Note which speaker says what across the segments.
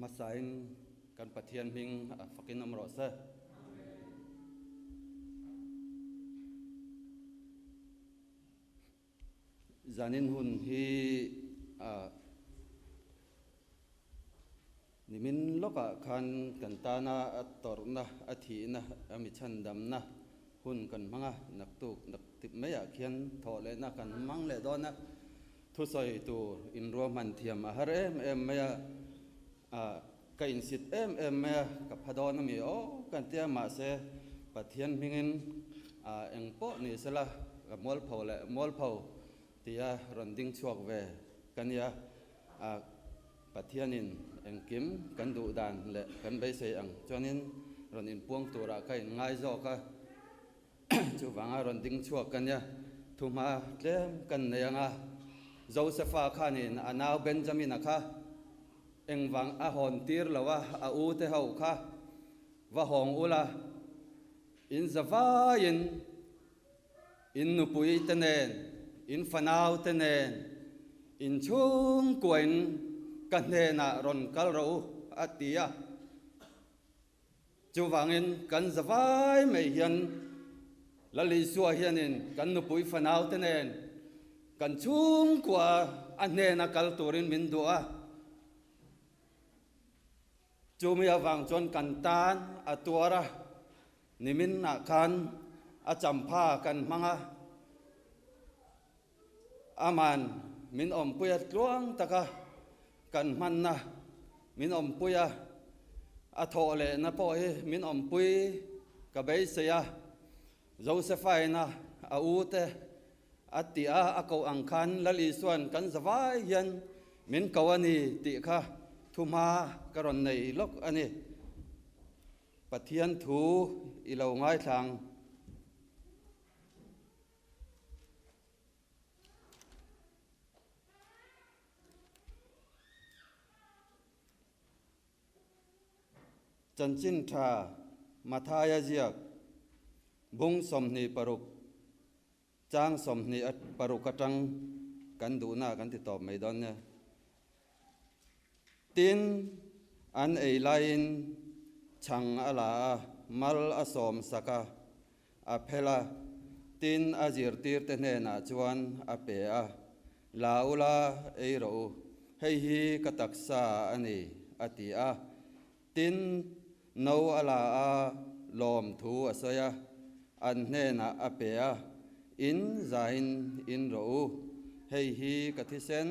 Speaker 1: hmasain kan Pathian hming a fakin awm rawh se. Zanin hun hi nimin lawkah khan kan tana a tawrhna, a thihna, a mi chhandamna hun kan hmang a, naktuk naktip maiah khian thawh lehna kan hmang leh dawn a, thusawi tur inruahman thiam a har em em mai a, ka insit em em mai a, ka pha dawn a mi aw kan tia mahse Pathian hmingin eng pawh ni sela ka mualpho leh mualpho tia rawn ding chhuak ve ka nia, Pathianin engkim kan duh dan leh kan beisei ang chuanin rawn inpuang turah ka inngai zawk a, chuvanga rawn ding chhuak ka nia, thuhma tlem kan nei ang a, Josefa khanin a nau Benjamina kha engvang a hawn tir lo a, a u te ho kha va hawng ula, in zavaiin In nupui te nen, in fanau te nen, in chhungkuain ka hnenah rawn kal rawh u, a ti a. Chuvangin kan zavai mai hian Lal Isua hianin kan nupui fanau te nen kan chhungkua a hnena kal turin min duh a. Chumi avang chuan kan tan a tuar a. Niminah khan a champha kan hmang a, aman min awmpui a tluang taka kan hmanna min awmpui a, a thawh lehna pawh hi min awmpui ka beisei a, Josephine-a a u te a tih a, a koh ang khan Lal Isua'n kan zavai hian min ko a ni tih kha thuhma ka rawn nei lawk a ni. Pathian thu i lo ngaithlang. Chanchin tha Mathaia ziak bung 26 chang 26 atang kan duhna kan ti tawp mai dawn nia. Tin, an ei laiin chhang a la a, mal a sawm sak a, a phel a, tin a zirtirte hnenah chuan a pe a, La ula, ei rawh u, hei hi ka taksa a ni, a ti a. Tin, no a la a, lawm thu a sawi a, an hnenah a pe a, In zain in rawh u, hei hi ka thisen,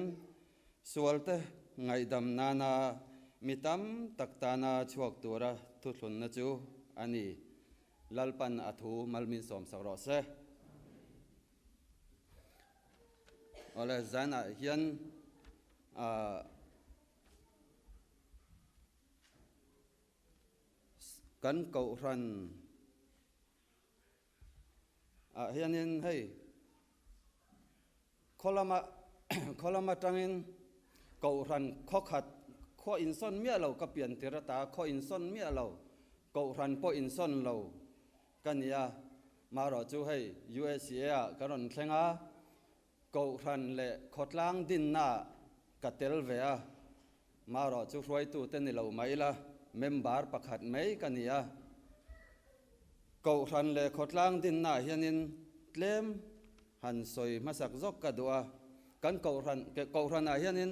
Speaker 1: Sualte ngaihdam nana mi tam tak tana chhuak tura thuthlunna chu a ni. Lalpan a thu malmin sawmsak rawh se. Awle, zanah hian kan kohhran ah hianin hei khaw lama khaw lam atangin kohhran khaw khat khaw insawn miah lo ka pian tir ata khaw insawn miah lo kohhran pawh insawn lo ka ni a marawh chu hei USA ah ka rawn thleng a kohhran leh khawtlang dinna ah ka tel ve a marawh chu hruaitu te ni lo mai ila member pakhat mai ka ni a. Kohhran leh khawtlang dinnaah hianin tlem han sawi hmasak zawk ka duh a, kan kohhran kohhranah hianin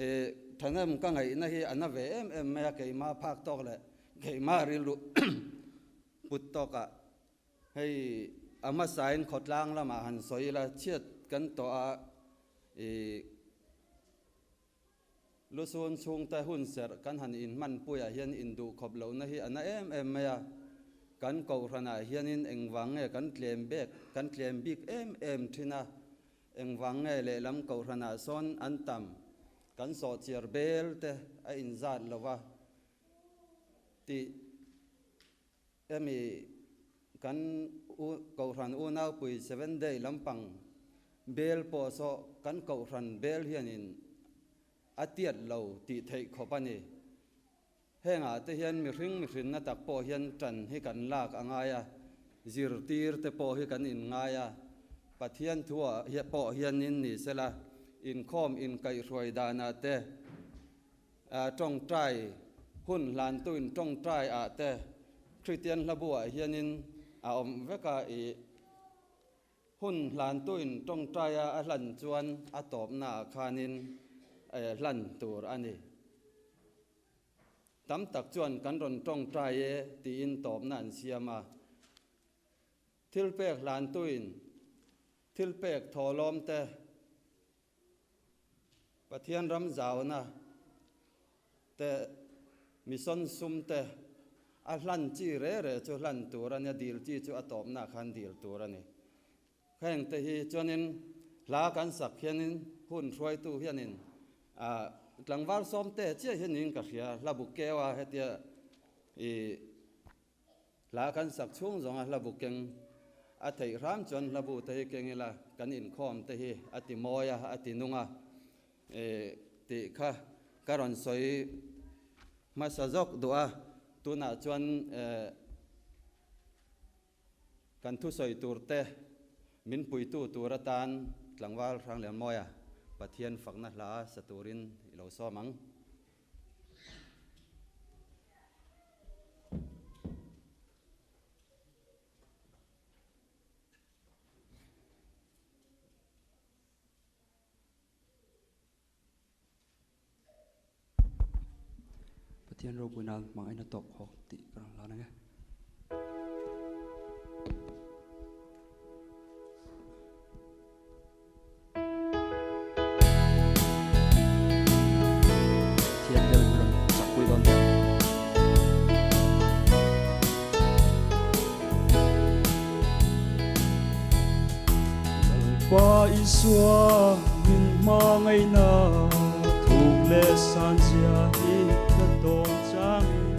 Speaker 1: ih thahnem ka ngaihna hi a na ve em em mai a, keimah phak tawk leh keimah rilru put tawkah hei a hmasain khawtlang lamah han sawi ila chhiat kan tawh a ih Lusun chhungte hun serh kan han inhmanpuiah hian induhkhawp lohna hi a na em em mai a. Kan kohhranah hianin engvang nge kan tlem bek, kan tlem bik em em thin a, engvang nge lehlam kohhranah sawn an tam, kan sawhchiar bel te a inzat lo va tih Hemi kan Kohhran unaupui Seven Day lampang bel pawh saw kan Kohhran bel hianin a tiat lo tih theih khawp a ni. Hengah te hian mihring mihrinna tak pawh hian tan hi kan lak a ngai a, zirtir te pawh hi kan inngai a, Pathian thuah pawh hianin ni sela inkhawm inkaihhruai danah te tawngtai. Hun hlantu in tawngtai ah te Kristian hlabu ah hianin a awm vek a, i hun hlantu in tawngtai a a hlan chuan a tawpna ah khanin hlan tur a ni. Tam tak chuan kan rawn tawngtai e tiin tawpna an siam a. Thilpek hlantu in thilpek thawhlawm te Pathian ram zauna te, mission sum te a hlan chi re re chu hlan tur a nia, dil chi chu a tawpna khan dil tur a ni. Heng te hi chuanin hla kan sak hianin hun hruaitu hianin tlangval sawmte chiah hianin ka hria, hla bu keu a hetia i Hla kan sak chhung zawnga hla bu keng a theih hram chuan hla bu te hi keng ila kan inkhawm te hi a ti mawi a, a ti nung a tih kha ka rawn sawi hmasa zawk duh a. Tunah chuan kan thusawi tur te min puitu tur atan Tlangval Hranglianmawia Pathian fakna hla sa turin i lo sawm ang.
Speaker 2: Pathian ropui nan hmangaihna tawp hawk tih ka rawn hlan ang e. Thian deuh in rawn chak pui dawn nia.
Speaker 3: Lalpa Isua min hmangaihna thuk leh san zia hi ka tawn changin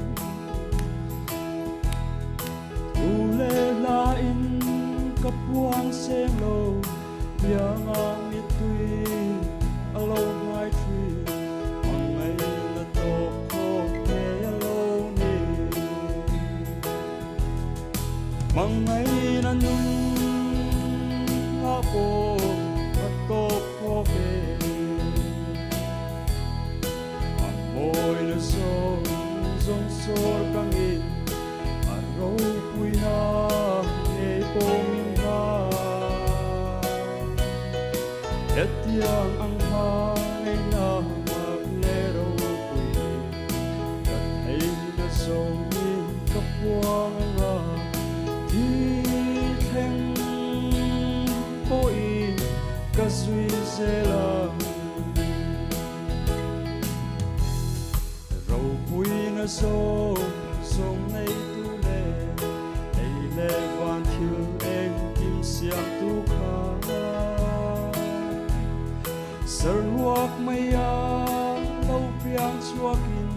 Speaker 3: Thu leh hla in ka puang seng lo, bianga mittui a lo hnai thin, hmangaihna tawp khawp ngei a lo ni. Hmangaihna nun ah pawh a tawp khawp e. A mawina zawng zawng sawr ka ngin. A ropuina ngei pawh min hla. Hetiang ang hma ngeina mak leh ropui ka theihna zawngin ka puang anga thi thleng pawhin ka zui zel ang. Ropuina zawng zawng neitu leh ei leh van thil engkim siamtu kha saruak mai a lo piang chhuakin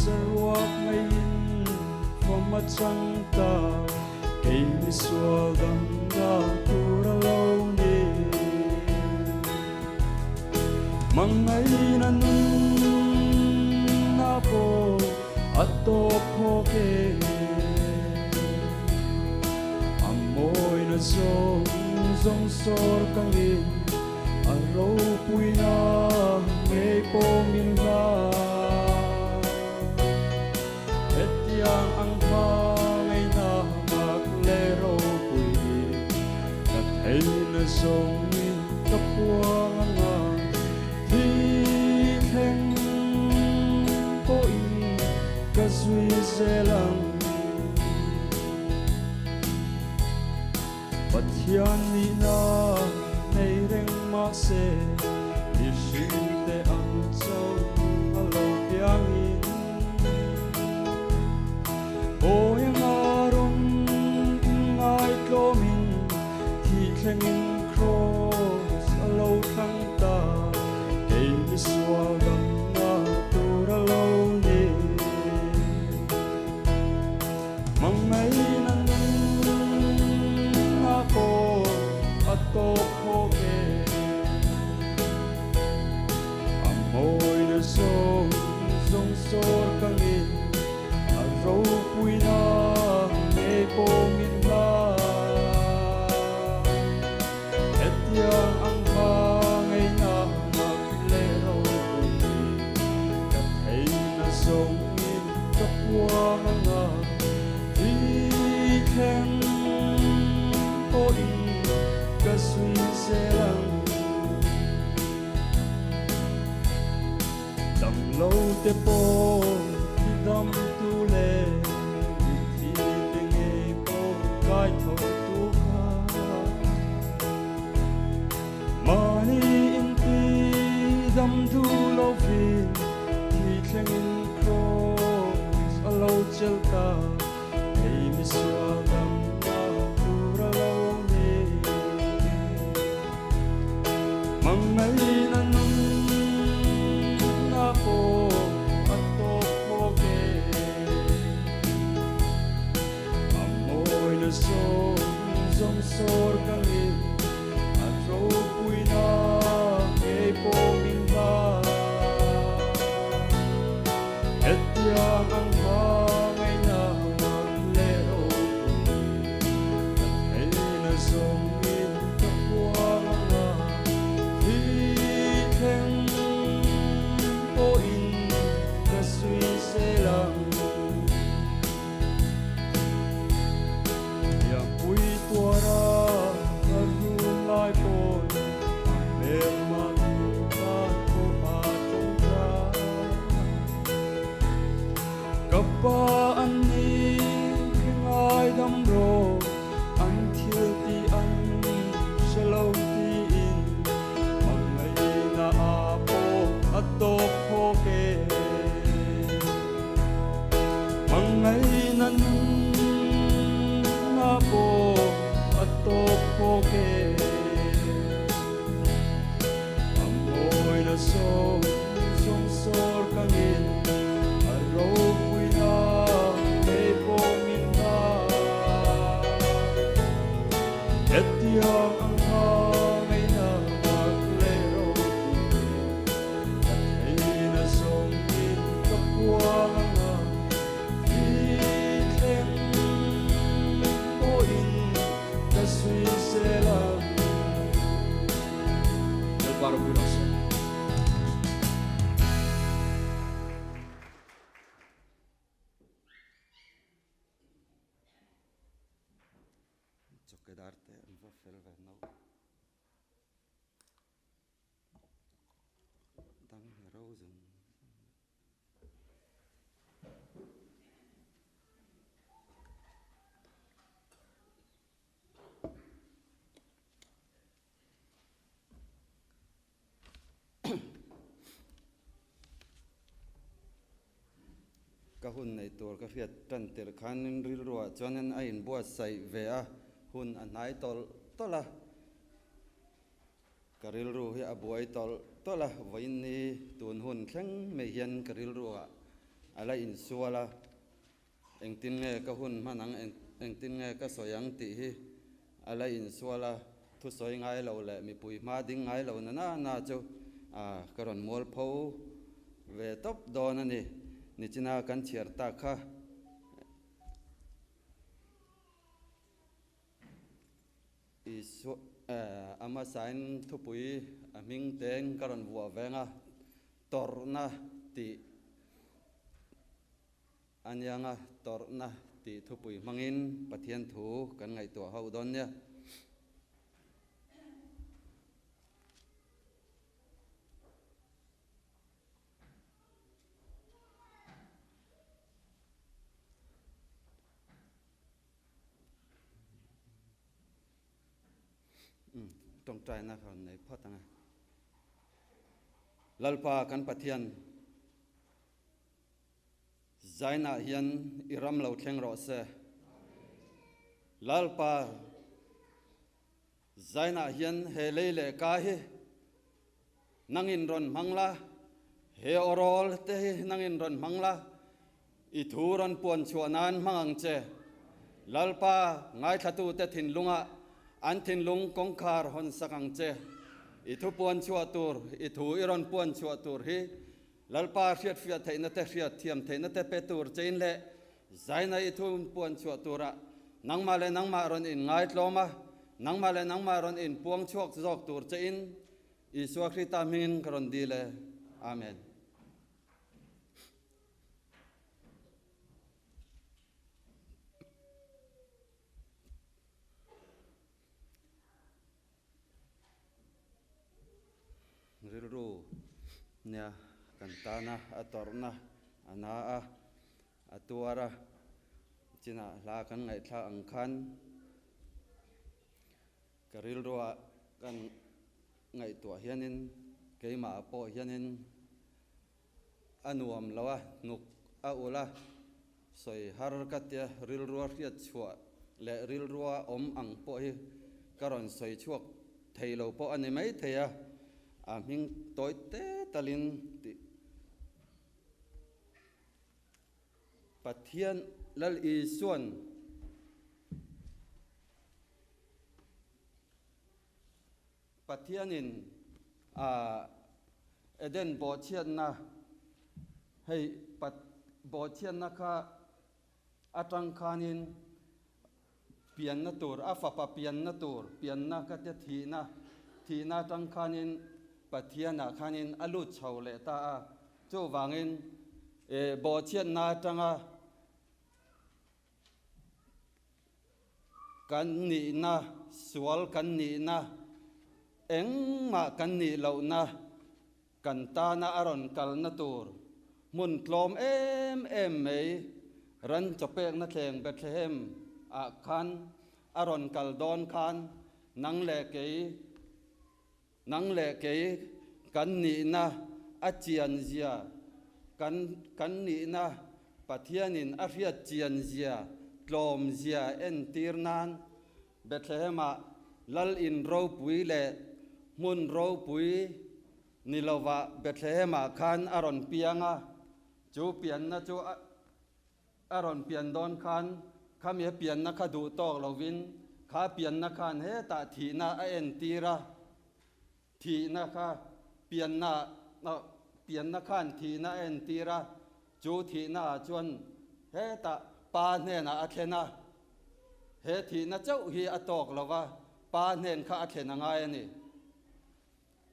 Speaker 3: saruak maiin fawm a chang ta kei misual damna tur a lo ni. Mangaina nunna pawh a tawp khawk e. A mawina zawng zawng sawr kangin a ropuina ngei pawh min hla. Hetiang ang hmangaihna mak leh ropui hi ka theihna zawngin ka puang anga thi thleng pawhin ka zui zel ang. Pathian nihna nei reng mahse mihringte ang chauh a lo piangin Awi anga rawn inngaihtlawmin thih thlengin Kraws a lo thlang ta, kei misual damna tur a lo ni. Hmangaihna nunna pawh a tawp khawp e. A mawina zawng zawng sawr kangin a ropuina ngei pawh min hla. Hetiang ang hmangaihna mak leh ropui hi ka theihna zawngin ka zui zel ang. Dam lo te pawh ti dam tu leh mitthi te ngei pawh kai tho tu kha. Mahni inti dam duh lovin thi thlengin Kraws a lo chelh ta. Hei misual damna tur a lo ni. Hmangaihna nunna pawh a tawp phawk e. A mawina zawng zawng sawr ka ngil, a ropuina ngei pawh min hla. Hetiang ang hmangaihna mak leh ropui ka theihna zawngin ka puang ang a, thi thleng pawhin ka zui zel ang. Lianpui tuara ka rum lai pawn a hmelma tan pawh a tawngtai. Ka pa an ni khi ngaidam rawh, an thil tih an hre lo tiin hmangaihna ah pawh a tawp phawk e. Hmangaihna nunna pawh a tawp phawk e. A mawina zawng zawng sawr ka ngin, a ropuina ngei pawh min hla. Hetiang ang hmangaihna mak leh ropui ka theihna zawngin ka puang ang a, thi thleng pawhin ka zui zel ang.
Speaker 2: Lalpa ropui rawh se.
Speaker 1: Chawkedar te an va fel ve no. Dang hi ro zung zung. Ka hun nei tur ka hriat tan tirh khanin rilruah chuanin a inbuatsaih ve a, hun a hnai tawlh tawlh a. Ka rilru hi a buai tawlh tawlh a, vawiin ni tun hun thleng mai hian ka rilruah a la insual a, engtin nge ka hun hman ang, engtin nge ka sawi ang tih hi a la insual a, thusawi ngai lo leh mipui hma ding ngai lo na na na chu ka rawn mualpho ve tawp dawn a ni. Nichina kan chhiar tak kha. Isua a hmasain thupui a hming teng ka rawn vuah veng a, tawrhna tih a niang a, tawrhna tih thupui hmangin Pathian thu kan ngaihtuah ho dawn nia. Tawngtaina ka rawn nei phawt ang e. Lalpa kan Pathian, zainah hian i ram lo thleng rawh se. Lalpa, zainah hian he lei leh ka hi Nangin rawn hmang la, he awrawl te hi nangin rawn hmang la, i thu rawn puan chhuah nan hmang ang che. Lalpa ngaithlatute thinlungah an thinlung kawngkhar hawn sak ang che. I thu puan chhuah tur, i thu i rawn puan chhuah tur hi Lalpa hriatfiah theihna te hriat thiam theihna te pe tur chein leh zaina i thu puan chhuah turah nangmah leh nangmah rawn inngaitlawm a, nangmah leh nangmah rawn inpuang chhuak zawk tur chein Isua Krista hmingin ka rawn dil e. Amen. Rilru nia kan tana a tawrhna a na a, a tuar a, chinah hla kan ngaihthlak ang khan ka rilrua kan ngaihtuah hianin keimah pawh hianin a nuam lo a, hnuk a ulh a, sawi har ka tia rilrua hriat chhuah leh rilrua awm ang pawh hi ka rawn sawi chhuak thei lo pawh a ni mai thei a, a hming tawi te talin tih Pathian Lal Isuan Pathianin a Eden bawhchhiatna hei bawhchhiatna kha atang khanin pianna tur, a fapa pianna tur, pianna ka tia thihna, thihna atang khanin Pathianah khanin a lut chho leh ta a. Chuvangin bawhchhiatna atanga Kan nihna, sual kan nihna, engmah kan nih lohna, kan tana a rawn kalna tur hmun tlawm em em mai ran chawpekna thleng Bethlehem ah khan a rawn kal dawn khan nang leh kei, Nang leh kei kan nihna a chian zia, kan kan nihna Pathianin a hriat chian zia, tlawm zia entir nan Bethlehem-ah Lal in ropui leh hmun ropui ni lovah Bethlehem-ah khan a rawn piang a, chu pianna chu a A rawn pian dawn khan khami a pianna kha duh tawk lovin kha pianna khan hetah thihna a entir a, thihna kha pianna pianna khan thihna a entir a, chu thihna ah chuan hetah pa hnenah a thlen a, he thihna chauh hi a tawk lova pa hnen kha a thlen a ngai a ni.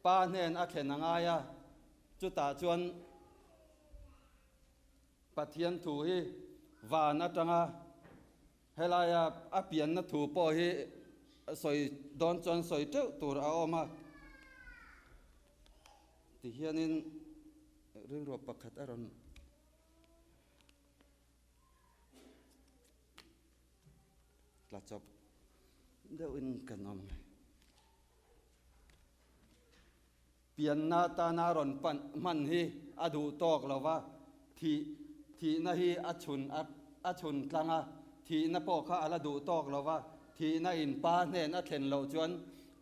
Speaker 1: Pa hnen a thlen a ngai a, chutah chuan. Pathian thu hi van atanga helaia a pianna thu pawh hi sawi dawn chuan sawi teuh tur a awm a. Tihianin rilru pakhat a rawn tla chawp deuhin kan awm. Pianna tana rawn pan hman hi a duh tawk lo va, thih thihna hi a chhun a a chhun tlang a, thihna pawh kha a la duh tawk lo va, thihna in pa hnen a thlen loh chuan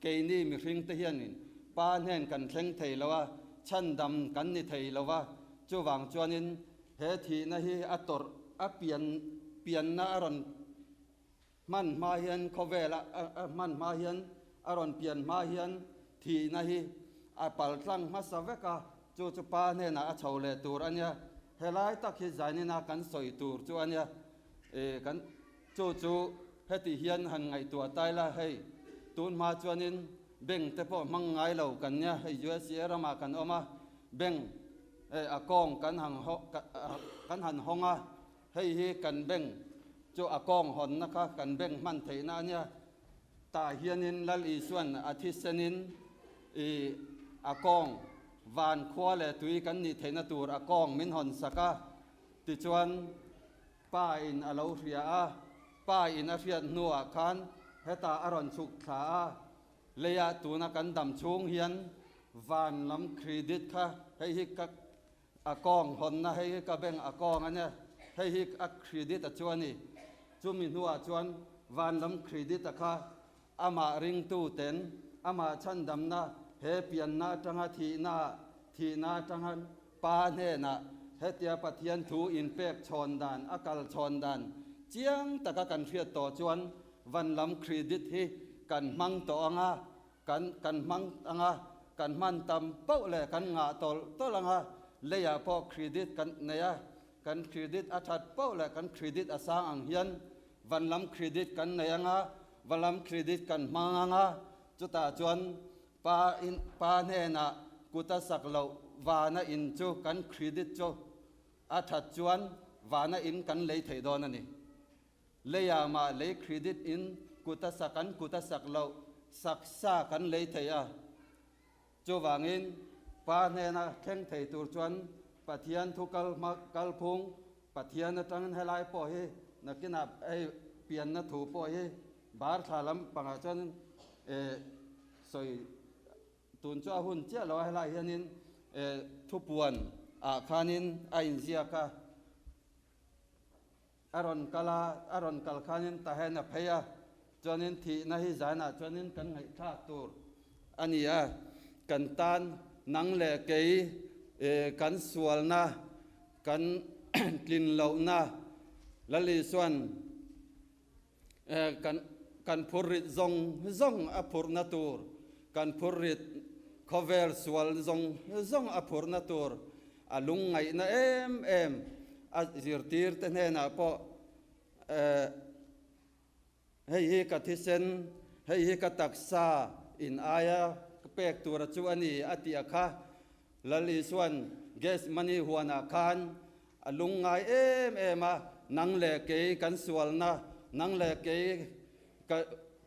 Speaker 1: keini mihringte hianin pa hnen kan thleng thei lo a, chhandam kan ni thei lo va, chuvang chuanin he thihna hi a tawrh a pian pianna a rawn Hman hma hian khawvel a hman hma hian a rawn pian hma hian thihna hi a pal tlang hmasa vek a, chu chu pa hnenah a chho leh tur a nia. Helai tak hi zainina kan sawi tur chu a nia. E kan chu chu heti hian han ngaihtuah tai la, hei tun hma chuanin bank te pawh hmang ngai lo kan nia, hei USA ramah kan awm a, bank e a kawng kan han kan han hawng a, Hei hi kan bank chu a kawng hawnna kha kan bank hman theihna a nia. Tah hianin Lal Isuan a thisenin i a kawng van khua leh tui kan nih theihna tur a kawng min hawn sak a. Tichuan Pa in a lo hria a, Pa in a hriat hnuah khan hetah a rawn chhuk thla a. Leiah tuna kan dam chhung hian van lam credit kha hei hi ka A kawng hawnna hei hi ka bank a kawng a nia, hei hi a credit a chu a ni. Chumi hnuah chuan van lam credit a kha amah ringtu ten amah chhandamna he pianna atanga thihna ah thihna atanga Pa hnenah hetia Pathian thu inpek chhawn dan a kal chhawn dan chiang taka kan hriat tawh chuan van lam credit hi kan hmang tawh anga Kan kan hmang ang a, kan hman tam poh leh kan ngah tawlh tawlh ang a, leiah pawh credit kan nei a, kan credit a that poh leh kan credit a sang ang hian van lam credit kan nei ang a, va lam credit kan hmang ang a, chutah chuan pa in pa hnenah kut a sak loh vana in chu kan credit chu a that chuan vana in kan lei thei dawn a ni. Leiah mah lei credit in kut a sak an kut a sak loh sak sa kan lei thei a. Chuvangin Pa hnena thleng thei tur chuan Pathian thu kal hma kalphung Pathian atangin helai pawh hi nakinah hei pianna thu pawh hi bar thla lam pangah chuan sawi tun chu a hun chiah lo a helai hianin thupuan ah khanin a inziak a. A rawn kal a, a rawn kal khanin tahen a phei a, chuanin thihna hi zanah chuanin kan ngaihthlak tur a ni a, kan tan nang leh kei kan sualna, kan tlin lohna Lal Isuan kan kan phurrit zawng zawng a phurhna tur, kan phurrit khawvel sual zawng zawng a phurhna tur a lungngaihna em em a zirtirte hnenah pawh hei hi ka thisen, hei hi ka taksa in aia ka pek tura chu a ni a tih a kha. Lal Isuan Gethsemane huanah khan A lungngai em em a, nang leh kei kan sualna, nang leh kei ka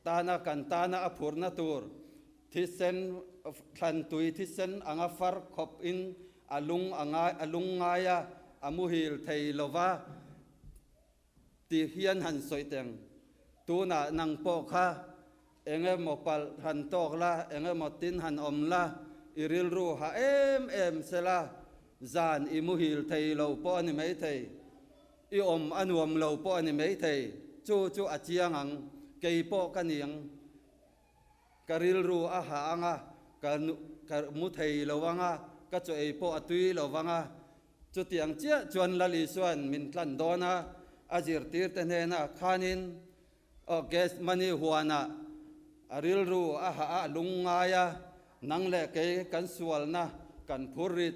Speaker 1: tana kan tana a phurna tur thisen thlantui thisen anga far khawp in a lung a ngai a lungngai a, a muhil thei lova ti hian han sawi teng. Tunah nang pawh kha Eng emaw palh han tawk la, eng emaw tin han awm la, i rilru ha em em se la, zan i muhil thei lo pawh a ni maithei, i awm a nuam lo pawh a ni maithei, chu chu a chiang ang, kei pawh ka ni ang, ka rilru a ha ang a, ka ka mu thei lo ang a, ka chaw ei pawh a tui lo vang a, chutiang chiah chuan Lal Isuan min tlan dawn a, a zirtirte hnenah khanin Aw Gethsemane huanah a rilru a hah a lung ngai a, nang leh kei kan sualna kan phurrit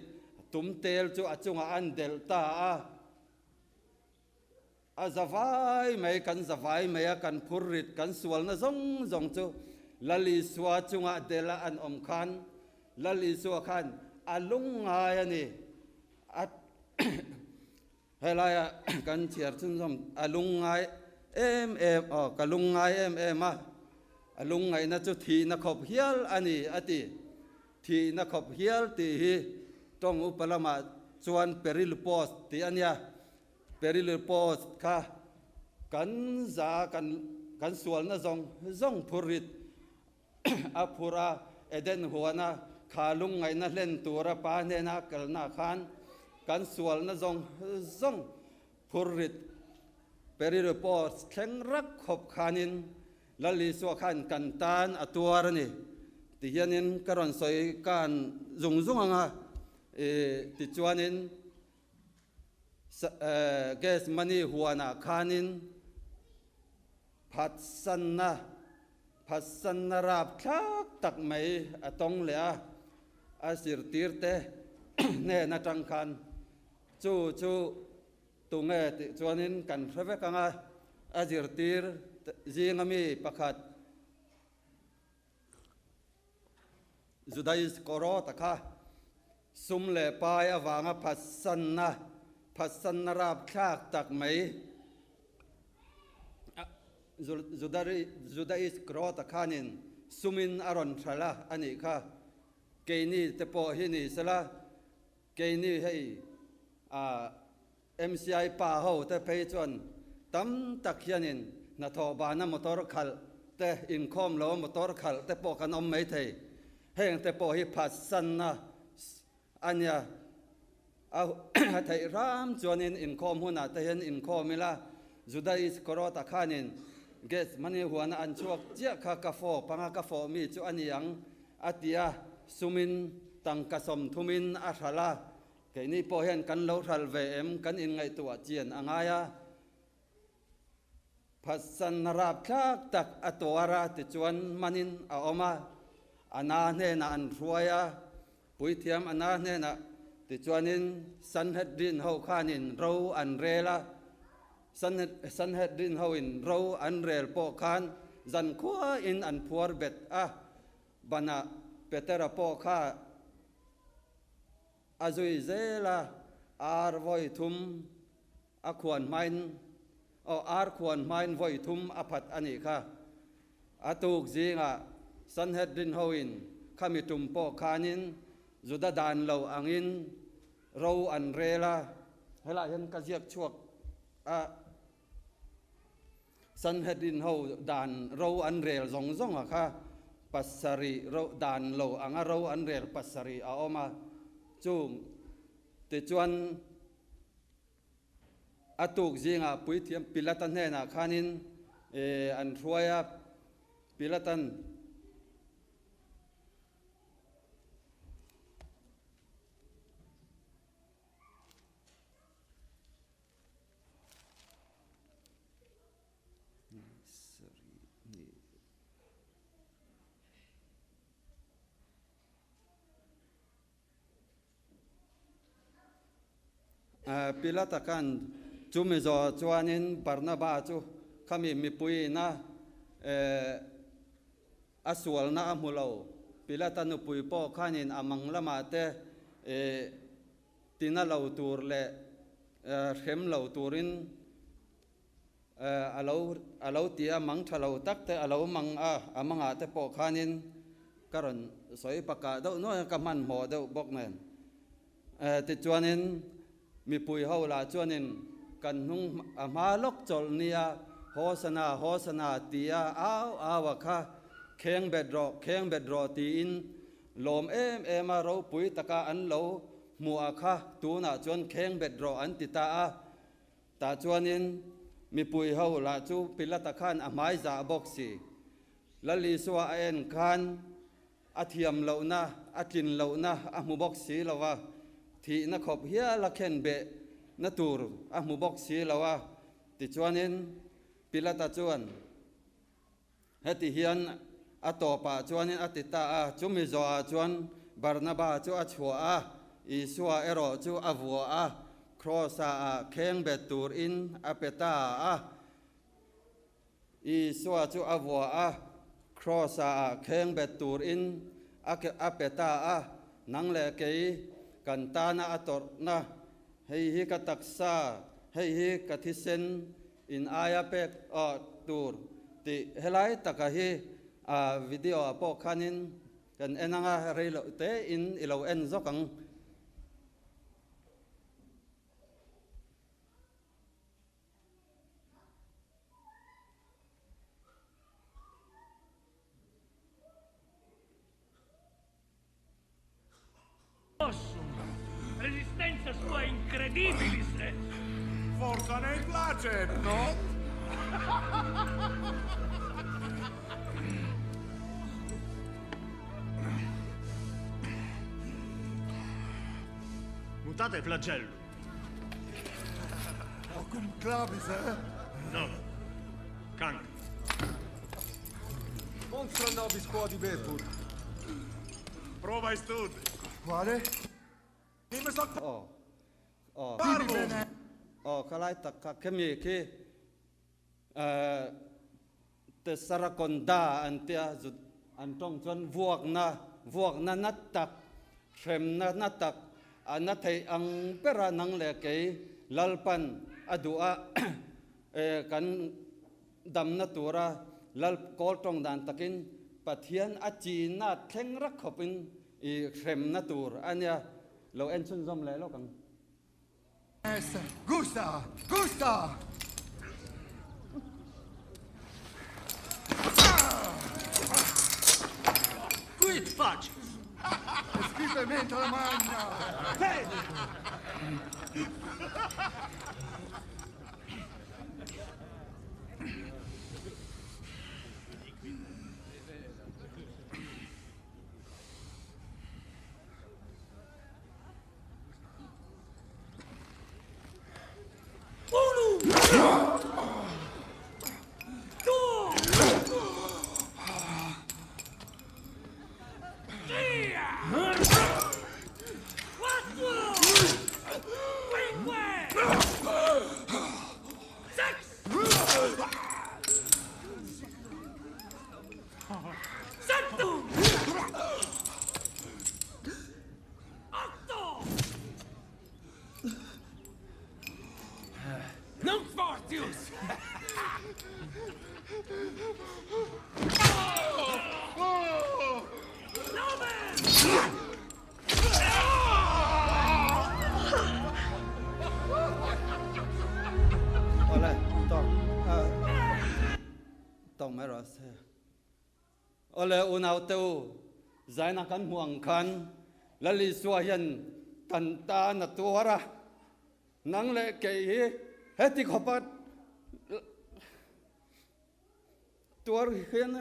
Speaker 1: tum tel chu a chungah an delh ta a. A zavai mai, kan zavai mai a, kan phurrit kan sualna zawng zawng chu Lal Isua chungah delh a an awm khan Lal Isua khan a lung ngai a ni. A Helaia kan chhiar chhunzawm a lungngai em em aw ka lungngai em em a, a lungngaihna chu thihna khawp hial a ni a ti. Thihna khawp hial tih hi tawng upa lamah chuan peril post tih a nia. Peril post kha kan za kan kan sualna zawng zawng phurrit A phur a, Eden huana kha lungngaihna hlen tura Pa hnena kalna khan kan sualna zawng zawng phurrit peril pawh thleng rak khawp khanin Lal Isua khan kan tan a tuar a ni ti hianin ka rawn sawi kan zung zung ang a, tichuanin Gethsemane huanah khanin Phatsanna, phatsanna rapthlak tak mai a tawng leh a, a zirtirte hnen atang khan chu chu tunge tih chuanin kan hre vek ang a, a zirtir zinga mi pakhat Judaist Korota kha sum leh pai avanga phatsanna, phatsanna rapthlak tak mai Judaist Korota khanin sumin a rawn hralh a a nih kha. Keini te pawh hi ni sela, keini hei MCI pa ho te phei chuan tam tak hianin hnathawh bana motor khalh te, inkhawm lo motor khalh te pawh kan awm mai thei. Heng te pawh hi phatsanna a nia. A theih hram chuanin inkhawm hunah te hian inkhawm ila, Juda Iskarota khanin Gethsemane huana an chhuak chiah kha ka fawp anga ka fawh mi chu a ni ang a ti a, sumin tangka sawmthumin a hralh a. Keini pawh hian kan lo hralh ve em kan inngaihtuah chian a ngai a, phatsanna rapthlak tak a tuar a tichuan manin a awm a, Ana hnenah an hruai a, puithiam Ana hnenah tichuanin Sanhedrin ho khanin ro an rel a, Sanhedrin hoin ro an rel pawh khan zankhuain an phuar bet a, banah Petera pawh kha A zui zel a, ar vawi thum a khuan hmain, aw, ar khuan hmain vawi thum a phat a nih kha. A tuk zingah Sanhedrin hoin khami tum pawh khanin Juda dan lo angin ro an rel a, helaiah hian ka ziak chhuak a, Sanhedrin ho dan ro an rel zawng zawng a kha pasarih ro dan lo anga ro an rel pasarih a awm a, chung tichuan a tuk zingah puithiam Pilata hnenah khanin an hruai a, Pilatan. Pilata khan chumi zawh chuanin Barnaba chu khami mipuiina a sualna a hmu lo. Pilata nupui pawh khanin a mang lamah te tina lo tur leh hrem lo turin a lo a lo ti a, mang tha lo tak te a lo mang a, a mangah te pawh khanin ka rawn sawi pakah deuh nuai a, ka hmanhmawh deuh bawk nen. Tichuanin mipui ho lah chuanin kan hnung a hma lawk chawlh nia Hosana, Hosana tia au au a kha kheng bet rawh, kheng bet rawh tiin lawm em em a ropui taka an lo hmuh a kha tunah chuan kheng bet rawh an ti ta a. Tah chuanin mipui ho lah chu Pilata khan a hmai zah bawk si. Lal Isua a en khan a thiam lohna, a tlin lohna a hmu bawk si lo a, thihna khawp hial a khen beh na tur a hmu bawk si lo a. Tichuanin Pilata chuan heti hian a tawpah chuanin a ti ta a, chumi zawhah chuan Barnaba chu a chhuah a, Isua erawh chu a vuah a, Kraws-ah a kheng bet turin a pe ta a. Isua chu a vuah a, Kraws-ah a kheng bet turin a a pe ta a, Nang leh kei kan tana a tawrhna, hei hi ka taksa, hei hi ka thisen in aia pek tur tih helai taka hi a video ah pawh khanin kan en anga rei loh tein i lo en zawk ang.
Speaker 4: Resistenza sua incredibilis!
Speaker 5: Forza ne placet, non?
Speaker 4: Mutate flagello.
Speaker 5: Cum clavis, eh?
Speaker 4: No. Canc.
Speaker 5: Monstra nobis quod ibetur.
Speaker 4: Prova istud.
Speaker 5: Quale?
Speaker 1: Aw aw aw khalai tak kha khemi khi Tessarakonda an tia zut an tawng chuan vuakna vuakna na tak hremna na tak a na theih ang bera nang leh kei Lalpan a duh a kan damna tura Lal kawl tawng dan takin Pathian a china thleng rak khawpin I hremna tur a nia, lo en chhunzawm leh lawk ang.
Speaker 5: Gusta! Gusta!
Speaker 4: Quid facis?
Speaker 5: Scripementa la magna!
Speaker 1: Awle unaute u, zaina kan hmuh ang khan Lal Isua hian kan tan a tuar a, nang leh kei hi heti khawpa tuar hian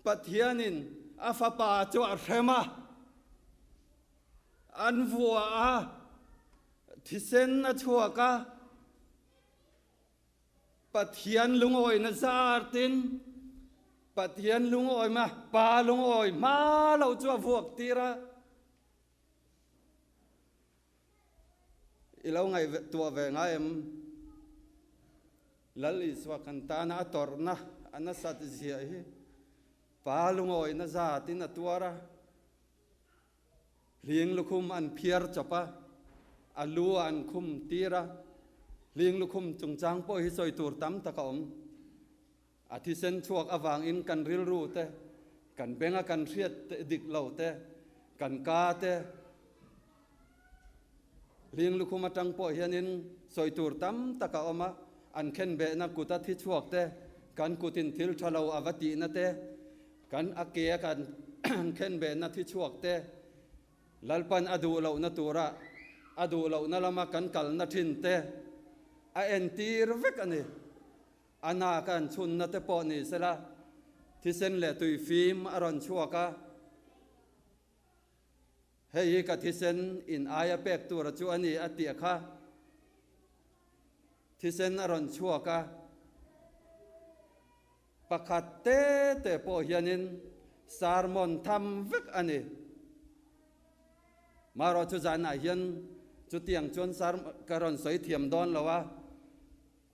Speaker 1: Pathianin a fapa chu a hrem a, an vua a, thisen a chhuak a, Pathian lungawina zartin Pathian lungawi ma Pa lungawi hma lo chu a vuak tir a. I lo ngaihtuah ve ngai em? Lal Isua kan tana a tawrhna a nasat zia hi Pa lungawina zatin a tuar a. Hling lukhum an phiar chawp a, a lu ah an khum tir a. Hling lukhum chungchang pawh hi sawi tur tam tak a awm. A thisen chhuak avangin kan rilru te, kan benga kan hriat te dik lo te, kan ka te, hling lukhum atang pawh hianin sawi tur tam tak a awm a. An khenbehna kuta thi chhuak te, kan kutin thil tha lo a va tihna te, Kan a ke a kan khenbehna thi chhuak te, Lalpan a duh lohna tura a duh lohna lama kan kalna thin te a entir vek a ni. A na kan chhunna te pawh ni sela, thisen leh tui fim a rawn chhuak a, hei hi ka thisen in aia pek tura chu a ni a tih kha. Thisen a rawn chhuak a. Pakhat te te pawh hianin sermon tham vek a ni. Marawh chu zanah hian chutiang chuan ka rawn sawi thiam dawn lo a,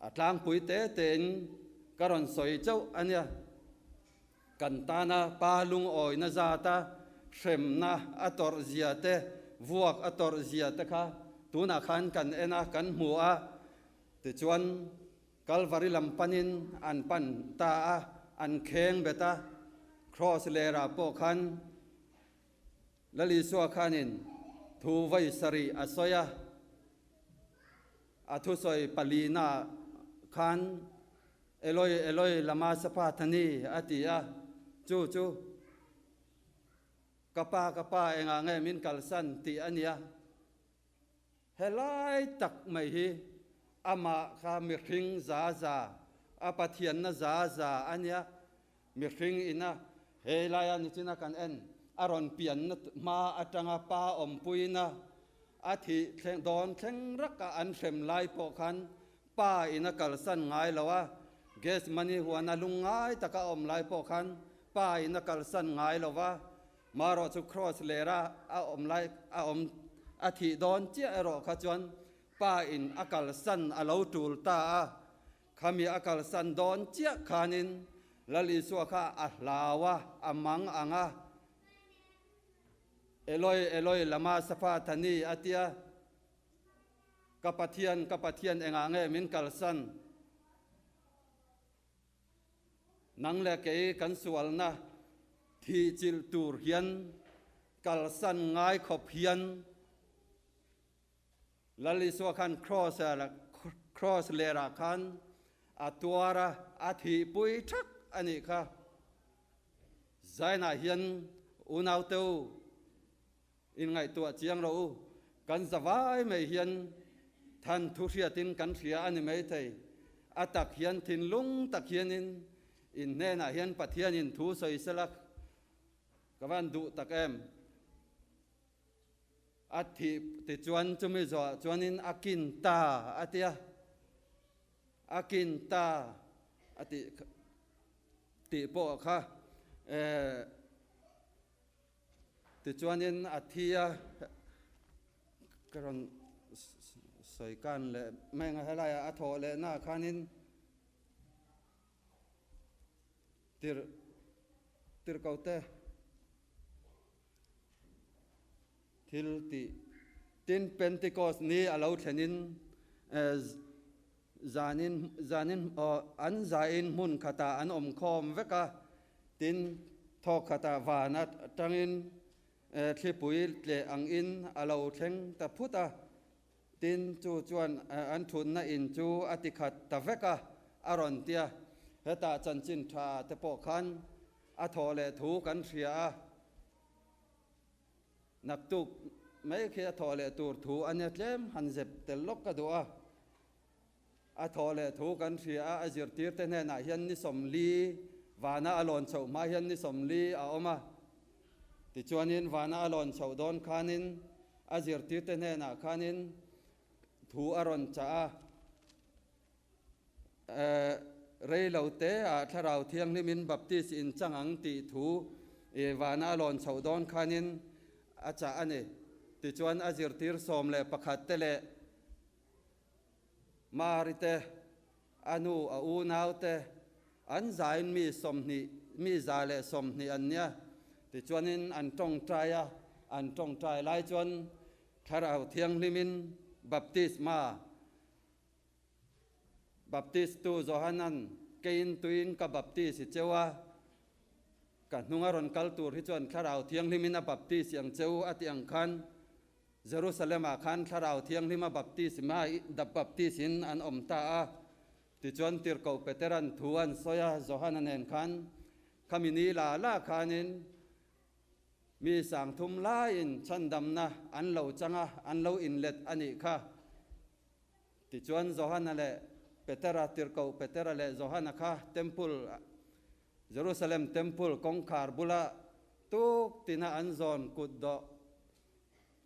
Speaker 1: a tlangpui te tein ka rawn sawi chauh a nia. Kan tana pa lungawina zata hremna a tawrh zia te, vuak a tawrh zia te kha tunah khan kan en a, kan hmu a. Tichuan Kalvari lam panin an pan ta a, an kheng bet a. Kraws lerah pawh khan Lal Isua khanin thu vawi sarih a sawi a, a thusawi palinaah khan Eloi, Eloi, lama sapathani a ti a, chu chu Ka pa, ka pa, engah nge min kalsan tih a nia. Helai tak mai hi amah kha mihring za za, a Pathianna za za a nia. Mihring ina hei laia nichina kan en a rawn pianna hma atanga pa awmpuina a thih thleng dawn thleng raka an hrem lai pawh khan pa ina kalsan ngai lo a, Gethsemane huana lungngai taka a awm lai pawh khan pa ina kalsan ngai lo va. Marawh chu Kraws lera a awm lai a awm a thih dawn chiah erawh kha chuan pa in a kalsan a lo tul ta a, khami a kalsan dawn chiah khanin Lal Isua kha a hlau a, a mang ang a, Eloi, Eloi, lama sapathani a tia, Ka Pathian, ka Pathian engah nge min kalsan? Nang leh kei kan sualna thihchilh tur hian kalsan ngai khawp hian Lal Isua khan Kraws Kraws lerah khan a tuar a, a thihpui thak a nih kha. Zainah hian unaute u Inngaihtuah chiang rawh u, kan zavai mai hian than thu hriatin kan hria a ni maithei. A tak hian thinlung tak hianin in hnenah hian Pathianin thu sawi sela ka van duh tak em? A thih tichuan chumi zawhah chuanin a kin ta a ti a, a kin ta a tih tih pawh kha eh, Tichuanin a thi a, ka rawn sawi kan leh mai ang a, helaiah a thawh lehna ah khanin tir tirhkote thil tih tin Pentecost ni a lo thlenin zanin zanin an zain hmun khatah an awm khawm vek a, tin thawk khatah van atangin thlipui tleh angin a lo thleng ta phut a, tin chu chuan an thutna in chu a ti khat ta vek a, a rawn ti a, hetah chanchin tha te pawh khan. A thawh leh thu kan hria a, naktuk mai khi a thawh leh tur thu a nia tlem han zep tel lawk ka duh a. A thawh leh thu kan hria a, a zirtirte hnenah hian ni 40 vana a lawn chhoh hma hian ni 40 a awm a. Tichuanin vana a lawn chhoh dawn khanin a zirtirte hnenah khanin thu a rawn chah a. Rei lo te ah Thlarau Thianghlimin Baptist in chang ang tih thu vana a lawn chhoh dawn khanin a chah a ni. Tichuan a zirtir 11 te leh Mari te, a nu a unau te an zain mi 20, mi 120 an nia. Tichuanin an tawngtai a, an tawngtai lai chuan Thlarau Thianghlimin Baptisma Baptist tu Johanan keiin tuiin ka baptist i cheu a, ka hnunga rawn kal tur hi chuan Thlarau Thianghlimin a baptist ang cheu a tih ang khan Jerusalem ah khan Thlarau Thianghlima baptist ma baptist in an awm ta a. Tichuan Tirhkoh Peteran thu an sawi a, Johana nen khan khami ni la la khanin mi 3000 laiin chhandamna an lo chang a, an lo inlet a nih kha. Tichuan Johana leh Petera, Tirhkoh Petera leh Johana kha Temple, Jerusalem Temple kawngkhar bula tuk tina an zawn kut dawh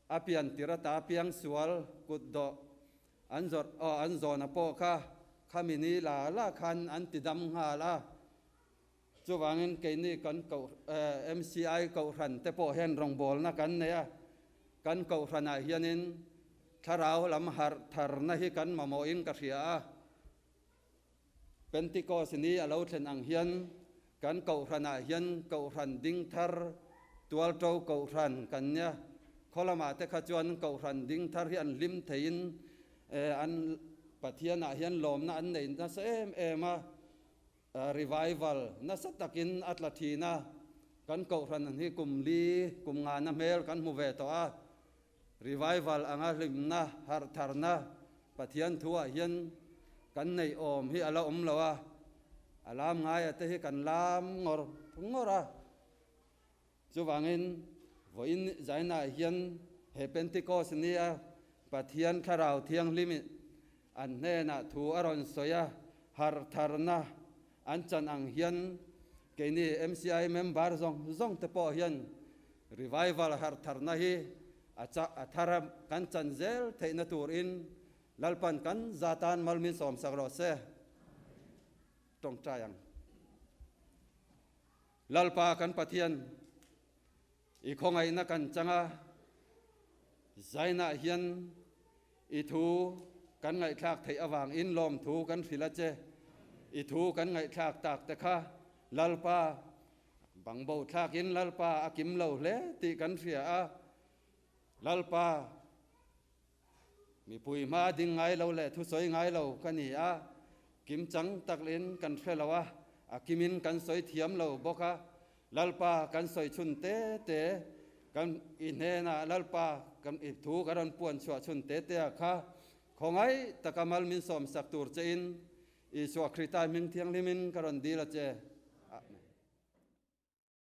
Speaker 1: a pian tir ata piang sual kut dawh an zawrh aw an zawn a pawh kha khami ni la la khan an ti dam nghal a. Chuvangin keini kan koh MCI kohhran te pawh hian rawngbawlna kan nei a, kan kohhranah hianin thlarau lam harh tharna hi kan mamawhin ka hria a. Pentecost ni a lo thlen ang hian kan kohhranah hian kohhran ding thar tualto kohhran kan nia. Khaw lamah te kha chuan kohhran ding thar hi an hlim theiin an Pathianah hian lawmna an nei nasa em em a. Revival nasa takin a tla thin a, kan kohhran hi kum li kum ngana hmel kan hmu ve tawh a. Revival anga hlimna harh tharna Pathian thuah hian kan neih awm hi a la awm lo a, a lam ngaia te hi kan lam ngawr ngawr a. Chuvangin vawiin zainah hian he Pentecost nia Pathian Thlarau Thianghlim an hnenah thu a rawn sawi a, harh tharna an chan ang hian keini MCI member zawng zawng te pawh hian revival harh tharna hi a chah a thar a kan chan zel theihna turin Lalpan kan zatan mal min sawmsak rawh se. Tawngtai ang. Lalpa kan Pathian i khawngaihna kan chang a, zainah hian i thu kan ngaihthlak theih avangin lawmthu kan hrilh a che. I thu kan ngaihthlak tak te kha Lalpa bangbo thlakin Lalpa a kim lo hle tih kan hria a. Lalpa mipui hma ding ngai lo leh thusawi ngai lo ka ni a, kim chang taklin kan hre lo a, a kimin kan sawi thiam lo bawk a. Lalpa kan sawi chhun te te kan i hnenah Lalpa kan i thu ka rawn puan chhuah chhun te te a kha khawngaih taka mal min sawmsak tur chein Isua Krista hming thianghlimin ka rawn dil a che.